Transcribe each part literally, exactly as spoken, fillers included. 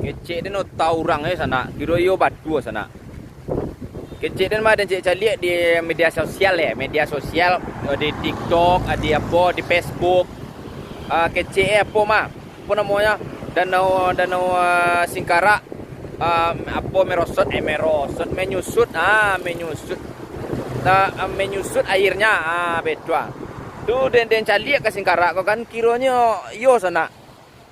Kecek den otak urang, eh, sanak. Kiro iyo batua, sanak. Kecek den mah den cek caliak di media sosial, eh, media sosial, eh, di TikTok, ah, di apo, di Facebook. Ah, kecek, eh, apo mah? Apo namonyo? Danau, danau, ah, Singkarak. Ah, apo merosot, eh, merosot, menyusut, ah, menyusut. Ah, menyusut airnya, ah, betua. Tu den, den caliak ka Singkarak ko kan, kironyo iyo sanak.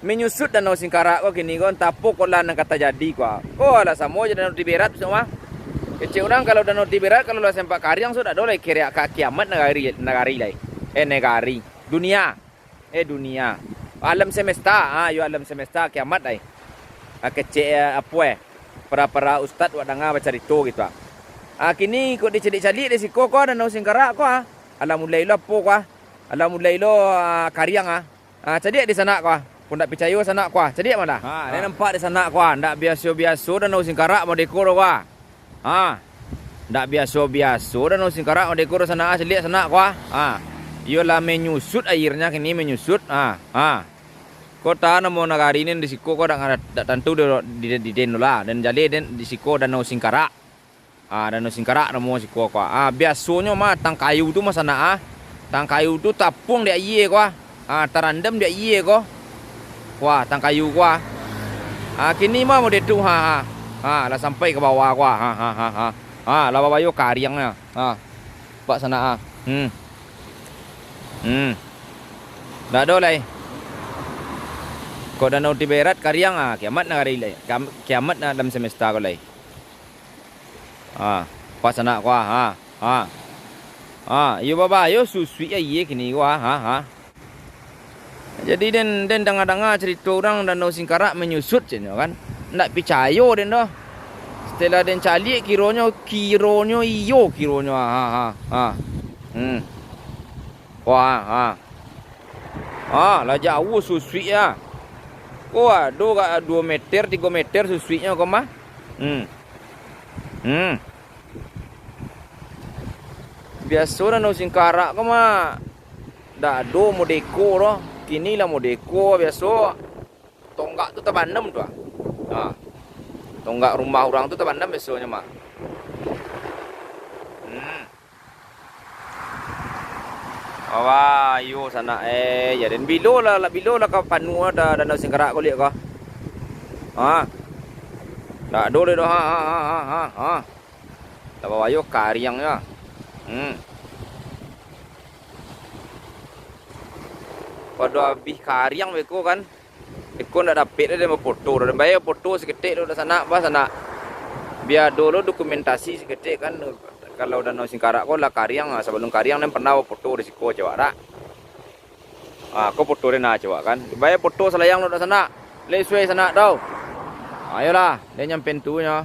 Menyusut Danau Singkarak ko kini ko, antah apo ko lah nan ka tajadi ko. Ko lah samo jo Danau Tiberat bisuak mah. Kecek urang kalau Danau Tiberat kalau lah sempat kariang, so dak ado lai keriak ka kiamat nagari, nagari lai. Eh, negari. Dunia. Eh, dunia. Alam semesta. Ah, yo alam semesta kiamat lai. Ah, kecek, eh, apo, eh? Para-para ustad wak danga bacarito gitu, ah. Ah, kini kok dicaliak-caliak di siko ko Danau Singkarak ko, ah. Alah mulai lo apo ko, ah. Alah mulai lo, ah, kariang, ah. Ah, caliak di sanak ko, ah. Kok ndak picayo sanak ko, ah. Caliak malah. Ha, den nampak di sanak ko, ah. Ndak biaso-biaso Danau Singkarak modeko do ko, ah. Ha. Ndak biaso-biaso Danau Singkarak modeko do sanak, ah. Caliak sanak ko, ah. Ha. Iyo lah menyusut airnya kini, menyusut. Ha. Ha. Ko ta namo nagari ni di siko ko dak, dak tantu di, di, di den lah. Den caliak den di siko Danau Singkarak. Ah, Danau Singkarak namo siko ko. Ah, biasonyo mah tang kayu tu mah sanak, ah. Tang kayu tu tapuang di aia ko, ah. Ah, tarandam di aia ko. Wah, tang kayu ko, ah. Ah, kini mah model tu, ha, ha. Ha, lah sampai ka bawah ko, ah. Ha, ha, ha, ha. Ha, lah babayo kariangnyo. Ha. Pak sanak, ah. Hmm. Hmm. Ndak ado lai. Kok Danau Tiberat kariang, ah, kiamat nagari lai. Kiam-, kiamat na alam semesta ko lai. Ha, pas sanak ko, ha, ha. Ha, iyo babayo susuik aia kini ko, ha, ha. Jadi den, den danga-danga carito urang Danau Singkarak menyusut, caknyo kan. Ndak picayo den doh. Setelah den caliak kironyo, kironyo iyo, kironyo, ha, ha, ha. Hmm. Wah, ha. Ha, lah jauah susuik ya. Ko ado gak duo meter, tigo meter susuiknyo ko mah. Hmm. Hmm. Biaso Danau Singkarak ko mah dak ado modeko doh. Kini lah modeko biaso. Tonggak tu tabandam tu ah. Ha. Tonggak rumah urang tu tabandam biasonyo mah. Hmm. Wah, iyo sanak, eh, ya den bilo lah, lah bilo lah ka panuah da-, Danau Singkarak ko liak ko. Ha. Ndak ado lai doh, ha, ha, ha, ha, ha. Lah babayo kariangnyo. Hmm. Pado abih kariang beko kan. Iko ndak dapek doh den bafoto doh. Den bayar foto saketek doh dak sanak, bah sanak. Bia ado lo dokumentasi saketek kan. Kalau Danau Singkarak ko lah kariang, ah, sabalum kariang den pernah bafoto di siko cewek dak? Ah, ko foto den nah cewek kan. Bayar foto salayang doh dak sanak. Lai suai sanak tau. Ayolah, den nyampen tu nyo.